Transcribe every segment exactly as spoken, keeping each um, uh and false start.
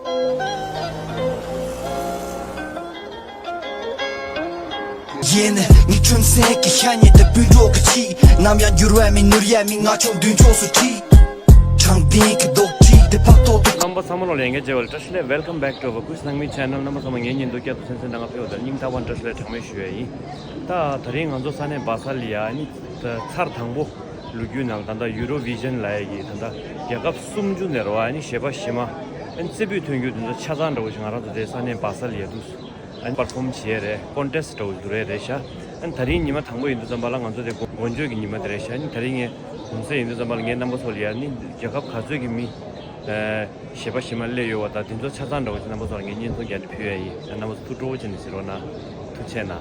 ཡིན། ངའི་ཁྲོན་སེང་གི་ཤ་ཉེ་དེ་སྤུན་གྲོགས་ཀྱི་ཆེད། ནམ་ཡང་འགྱུར་བ་མེད་ནོར་ཡ་མེད། ང་ཆོ་མདུན་ཕྱོགས་སུ་ཁྲིད། དྲང་བདེན་གྱི་རྡོག་ཁྲིད་དེ་ཕག་ཏོག་ཏུ། རྣམ་པ་ཚང་མ་ལོ་ལ་ཡང་བསྐྱར་མཇལ་བ་ལ་བཀྲ་ཤིས་བདེ་ལེགས། Welcome back to our Kush Nangmi channel. རྣམ་པ་ཚང་མ་ངའི་བརྙན་ཐུང་བསྐྱར་དུ་གསན་གཟིགས་གནང་བར་ཕེབས་པ་དང་སྙིང་ཐག་པ་ནས་བཀྲ་ཤིས་བདེ་ལེགས་གྲངས་མེད་ཞུ་ཡ་ཡིན། ད་དེ་རིང་ང་ཚོ་ས་གནས་སྦ་ས་ལ་ཡ་ནི་ཚར་དང་པོ། ལོ་རྒྱུས་ནང་ད་ལྟ་ཡུ་རོ་བི་ཞན་ལབ་ཡ་གི་ད་ལྟ་རྒྱལ་ཁབ་སུམ་ཅུ་ནས་རོ་ཨ་ནི་གཞས་པ་གཞས་མ་ཨ་ནི་རྩེ་ཕུད་ཐོན་རྒྱུ་དེ་ཚོ་ཆ་ཚང་འདྲ་བོ་ཞིག་ང་རང་ཚོ་དེ་ས་གནས་སྦ་ས་ལ་ཡ་འདུག་ཨ་ནི་པར་ཕོམ་བྱས་རེད། ཀོན་ཊེ་སི་འདྲ་བོ་འདུག་རེད་རེད་ཤག་ཨ་ནི་དེ་རིང་ཉི་མ་དང་པོ་ཡིན་དུས་ཙམ་པ་ལ་ང་ཚོ་དེ་མགོ་མགོ་མཇུག་གི་ཉི་མ་དེ་རེད་ཤག་ཨ་ནི་དེ་རིང་ངས་གུང་སེང་ཡིན་དུས་ཙམ་པ་ལ་ངས་རྣམ་པ་ཚོ་ལ་ཡ་ནི་རྒྱལ་ཁབ་ག་ཚོད་ཀྱི་མི་ཨ་གཞས་པ་གཞས་མ་སླེབས་ཡོད་པ་དང་དེ་ཚོ་ཆ་ཚང་འདྲ་བོ་ཞིག་རྣམ་པ་ཚོ་ལ་ངས་བརྙན་ཐུང་རྒྱག་ནས་ཕུལ་ཡ་ཡིན། རྣམ་པ་ཚོ་ཐུགས་སྤྲོ་བོ་བྱས་ནས་གཟིགས་རོགས་གནང་། ཐུགས་རྗེ་ཆེ་གནང་།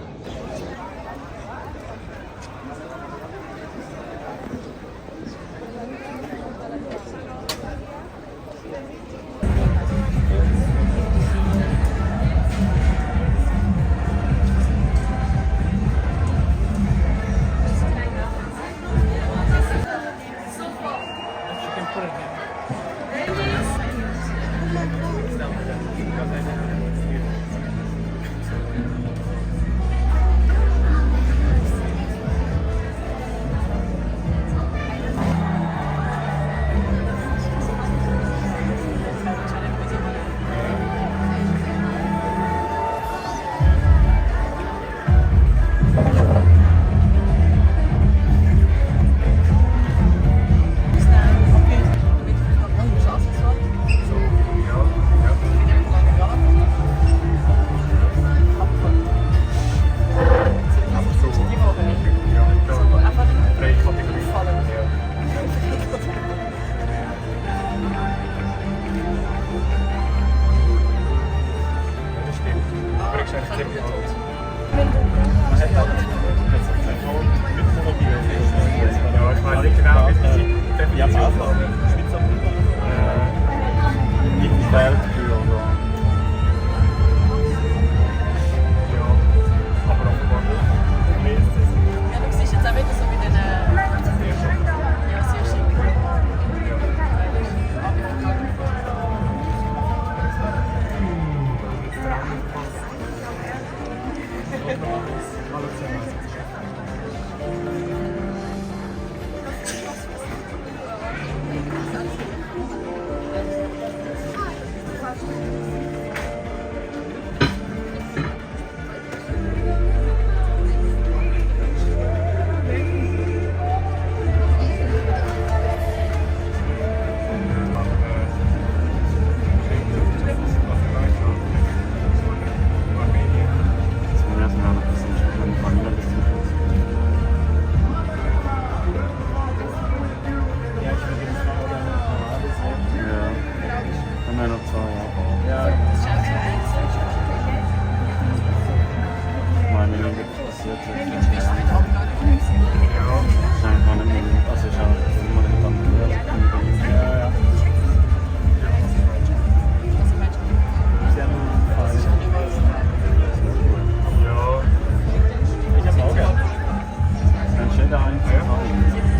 Kann schön der einen zuhauen.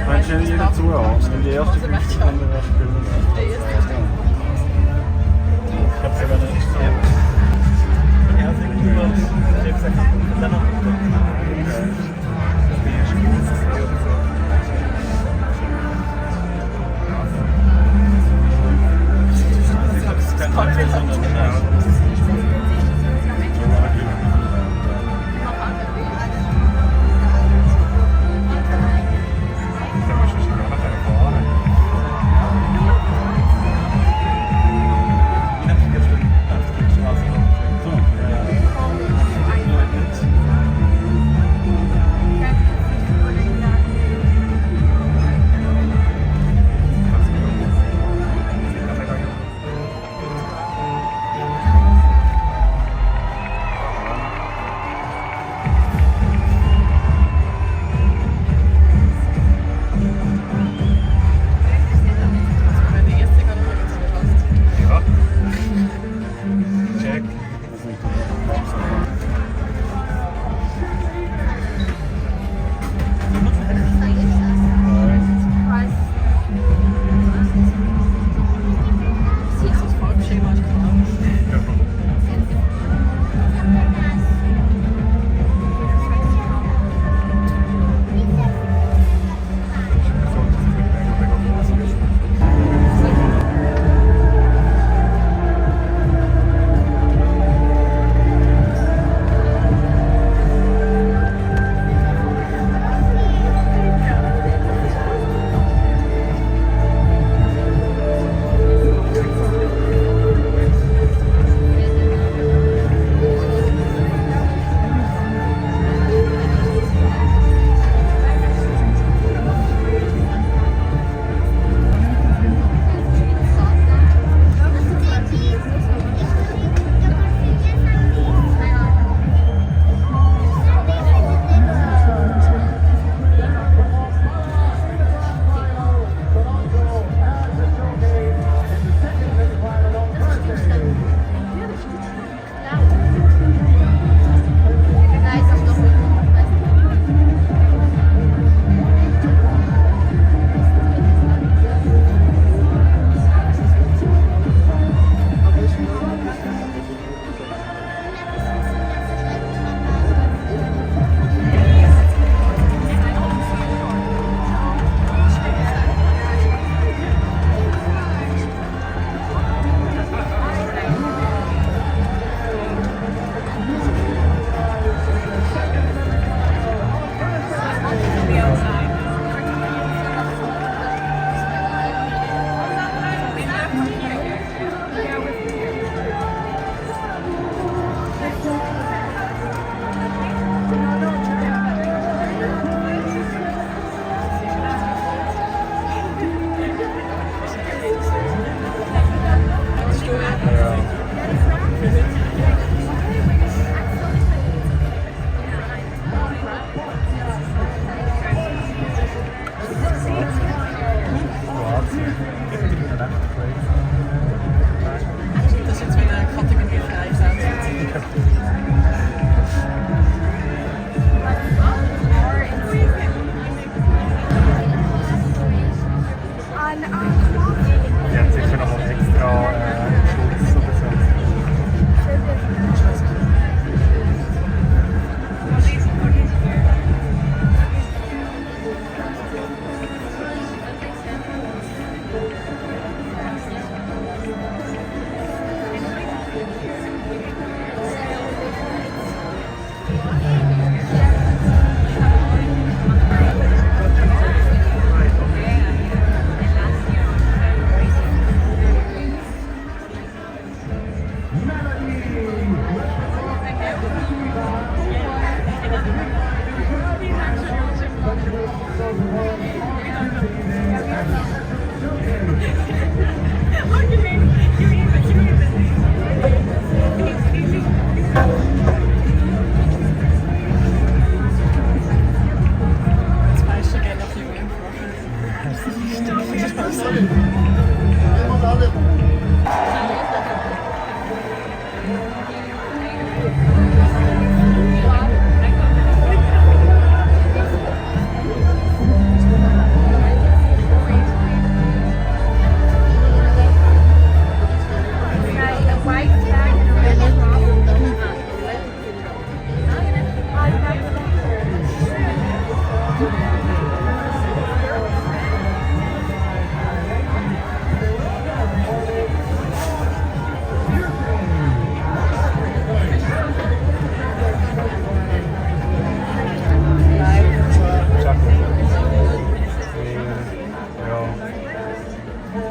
Kann schön jeder zuhauen. Wenn die erste Geschichte dann der Spiel ist. Ich hab's aber noch nicht so. Ja, sehr gut. Ich hab's einfach dann noch.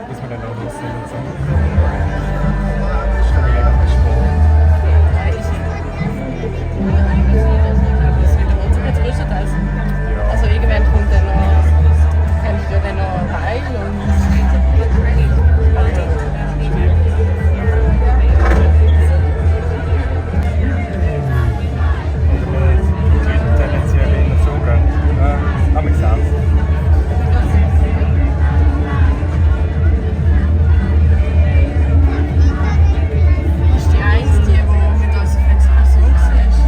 Bis wir dann auch los sind und so. Schon wieder nach der Sport. Ja, ich. Das wird uns jetzt größer als. Ja. Also irgendwann kommt dann noch, kommt ja dann noch rein und. Tendenziell eher so, gell? Ja, aber ich sag's. Ist die einzige, wo mit uns auf der Television ist.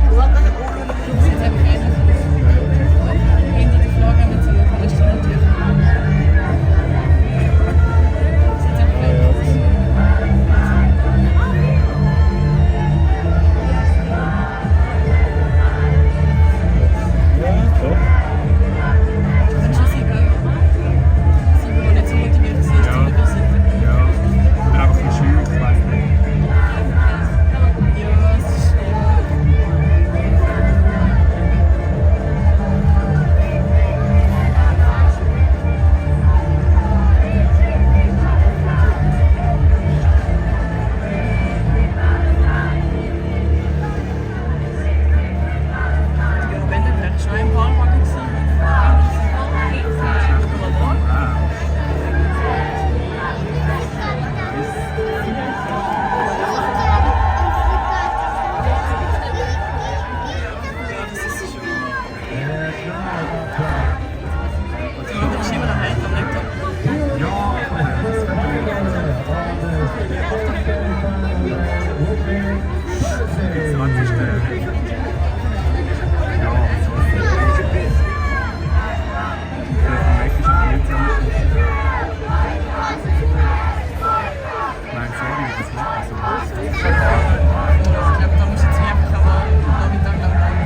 Nein, sorry, das macht das so. Ich glaube, da muss ich jetzt einfach einmal Nachmittag lang bleiben.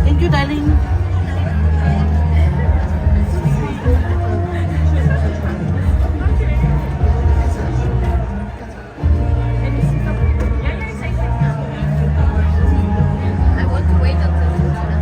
Thank you, darling. I want to wait until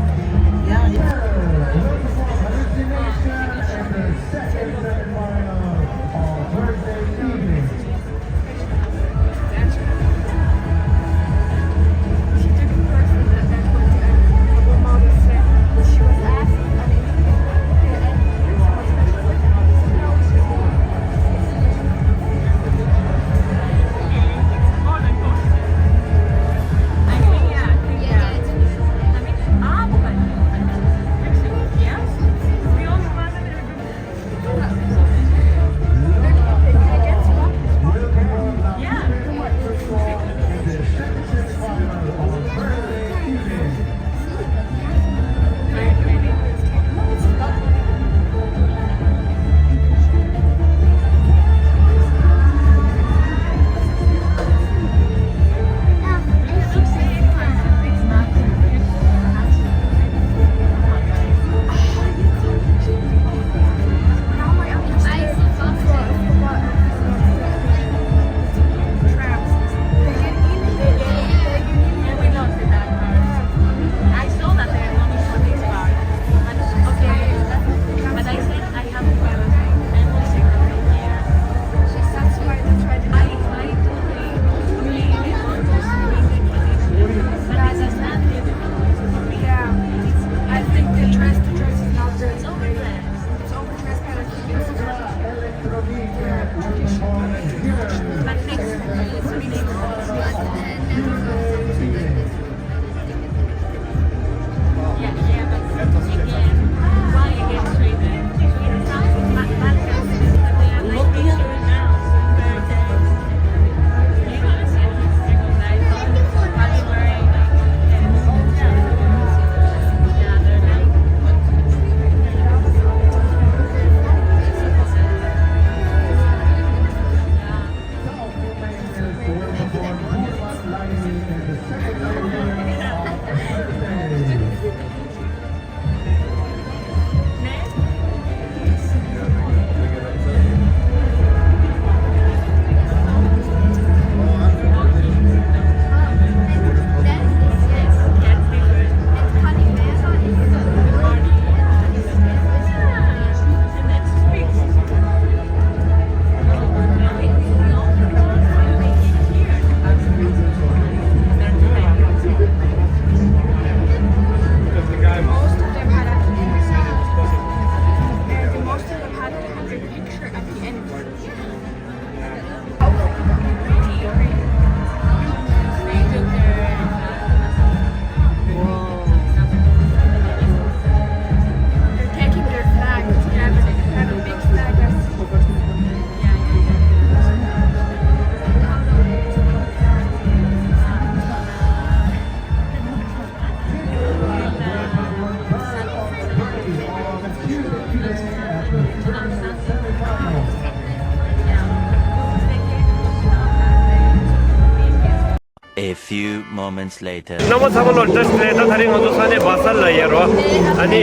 few moments later. རྣམ་པ་ཚང་མ་ལ་བཀྲ་ཤིས་བདེ་ལེགས། ད་དེ་རིང་ང་ཚོ་ས་གནས་སྦ་སལ་ལ་ཡོད་རེད་བ། ཨ་ནི་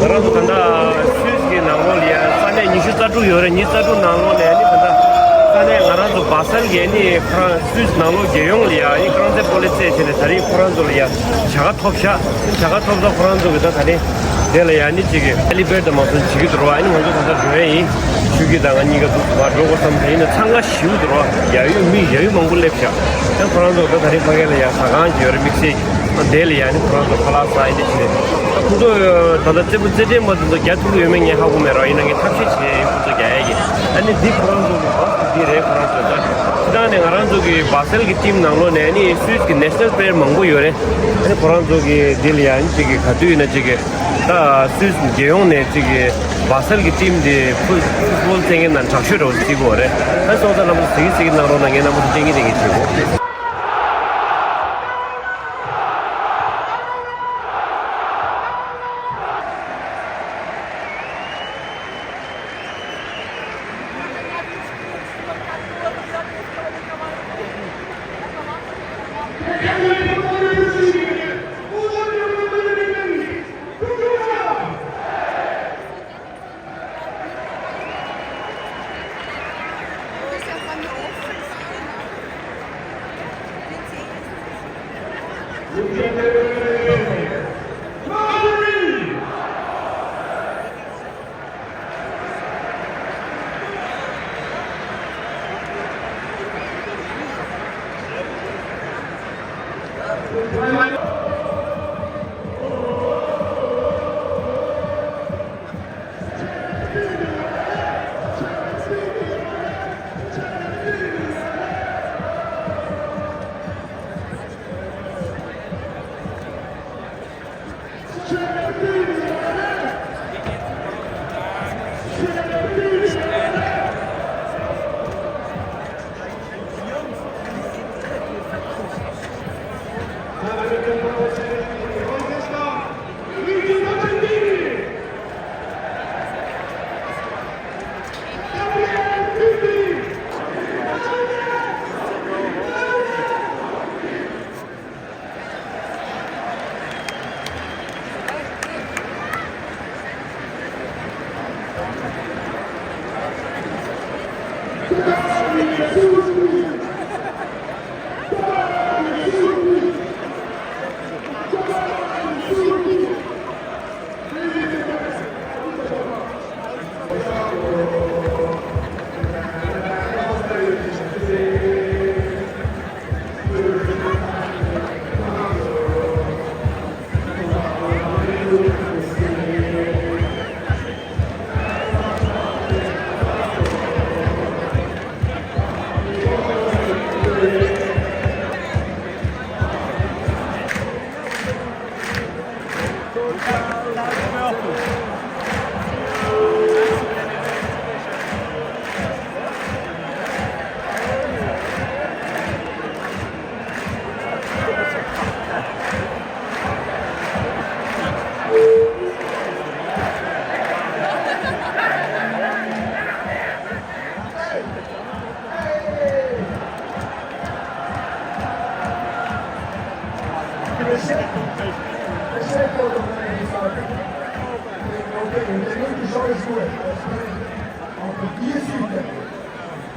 ང་རང་ཚོ་ད་ལྟ་སུད་སི་གི་ནང་ལོགས་ལ་ཡ་ས་གནས་ཉི་ཤུ་རྩ་དྲུག་ཡོད་རེད། ཉི་ཤུ་རྩ་དྲུག་ནང་ལོགས་ནས་ཨ་ནི་ད་ལྟ་ས་གནས་ང་རང་ཚོ་སྦ་སལ་གྱི་ཨ་ནི་ཁོ་རང་སུད་སི་ནང་ལོགས་རྒྱལ་ཡོངས་ལ་ཡ་ཨ་ནི་ཀྲང་ཙེ་པོ་ལི་ཙེ་བྱས་ནས་ད་རིང་ཁོ་རང་ཚོ་ལ་ཡ་བྱ་དགའ་ཐོབ་ཤག་བྱ་དགའ་ཐོབ་ས་ཁོ་རང་ཚོ་གི་ད་ད་རིང་དེ་ལ་ཡ་ཨ་ནི་གཅིག་གི་ཧེ་ལི་པེ་ཌི་དང་མ་སོང་བྱེད་ཀྱི་འདུག་ར། ཨ་ནི་ང་ཚོ་ད་ལྟ་འགྲོ་ཡ་ཡིན། ཆུ་སྐྱིད་དང་ང་གཉིས་ཀ་འདུག་བ་འགྲོ་དགོས་བསམ་ད་ཡིན་ན་འཚང་ཁ་ཞེ་པོ་འདུག་ར། ཡ་ཡོད་མི་ཡ་ཡོད་མང་པོ་སླེབས་ཤག་ཡང་ཁོ་རང་ཚོ་ད་ད་རིང་ཕ་གི་ལ་ཡ་ཟ་ཁང་ཅིག་ཡོད་རེད། དམིགས་བསལ་གྱི་དེ་ལ་ཡ་ནི་ཁོ་རང་ཚོ་ཁ་ལག་ཟ་ཡིན་དེ་བྱས་ནས་ཁོ་ཚོ་ད་ལྟ་རྩེ་ཕུད་རྩེད་འགྲན་མ་དེ་ཚོ་རྒྱག་ཐུབ་ཀྱི་ཡོད་མེད་ངས་ཧ་གོ་མེད་ར། ཡིན་ན་ངས་ཐབས་ཤེས་བྱས་ཡིན་ཁོ་ཚོ་རྒྱག་ཡ་གི། ཨ་ནི་འདི་ཁོ་རང་ཚོ་གི་འདི་རེད། ཁོ་རང་ཚོ་ད་སྤྱིར་བཏང་ནས་ང་རང་ཚོ་གི་སྦ་སེལ་གི་ཊིམ་ནང་ལོགས་ནས་ཨ་ནི་སུད་སི་གི་ནེ་ཤ་ནལ་པི་ལེ་ཡར་མང་པོ་ཡོད་རེད། ཨ་ནི་ཁོ་རང་ཚོ་གི་འདི་ལ་ཡ་ཨ་ནི་གཅིག་གི་ག་དུས་ཡིན་ན་གཅིག་གི་ད་སུད་སི་རྒྱལ་ཡོངས་ནས་གཅིག་གི་སྦ་སེལ་གྱི་ཊིམ་དེ་ཕུ་ཕུ་ཊི་བོལ་རྩེད་མཁན་དང་དྲག་ཤོས་འདྲ་བོ་བརྩི་གི་ཡོད་རེད། ཨ་སོང་ཙང་རྣམ་པ་ཚོ་གཟིགས་གཟིགས་གནང་རོགས་གནང་། ངས་རྣམ་པ་ཚོ་སྟོན་གྱིན་སྟོན་གྱིན་བྱེད་དགོས།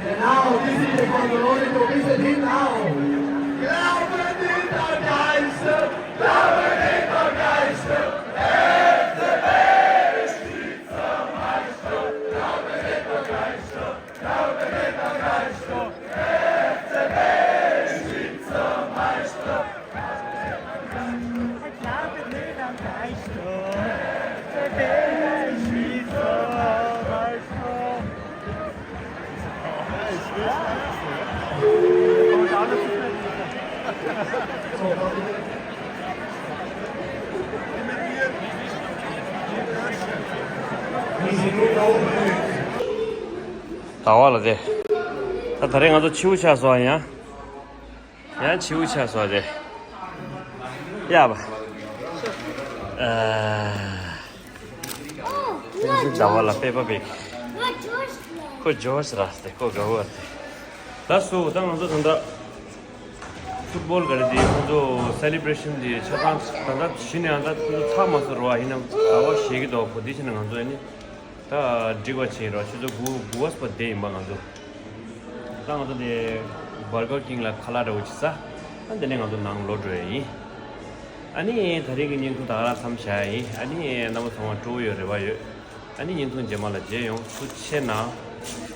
And now, this is the one the Lord is visiting now. Glaube nicht an Geister, glaube nicht an Geister. ཟླ་བ་ལ་དེ། ད་ད་རེས་ང་ཚོ་ཆེའུ་ཆགས་སོང་ཡང་། ཡང་ཆེའུ་ཆགས་སོང་དེ། ཡ་བ། ཨ། ཟླ་བ་ལ་པེ་པ་པིག་ཁོ་ཇོ་ཤི་ར་སྟེ་ཁོ་དགའ་བོ་སྟེ། ད་སུ་ད་ང་ཚོ་ད་ད། ཕུཊ་བོལ་ག་རེ་དེ་ཁོང་ཚོ་སེ་ལི་བྷ་རེ་ཤན་དེ་ཆ་ཚང་ད་ལྟ་གཞི་ནས་ཡང་ད་ཁོང་ཚོ་ཚར་མ་སོང་རོ། ཨ་ཡིན་ནམ་ག་བ་ཞེད་ཀྱི་འདུག་ཁོ་དེ་བྱས་ན་ང་ཚོ་ཨ་ནི་ད་འགྲིག་པ་བྱེད་རོགས། ཆུ་ཚོད་དགུ་དགུ་པ་བར་དེ་ཡིན་པ་ང་ཚོ། ད་ང་ཚོ་དེ་བར་གར་ཀིང་ལ་ཁ་ལག་འདྲ་བོ་ཅིག་ཟ། ཨ་དེ་ནས་ང་ཚོ་ནང་ལོག་འགྲོ་ཡ་ཡིན། ཨ་ནི་ད་རེས་ཀྱི་བརྙན་ཐུང་ད་ག་རང་མཚམས་བཞག་ཡ་ཡིན། ཨ་ནི་རྣམ་པ་ཚང་མ་སྤྲོ་བོ་ཡོད་རེ་བ་ཡོད། ཨ་ནི་བརྙན་ཐུང་རྗེས་མ་ལ་མཇལ་ཡོང་། ཐུགས་རྗེ་གནང་།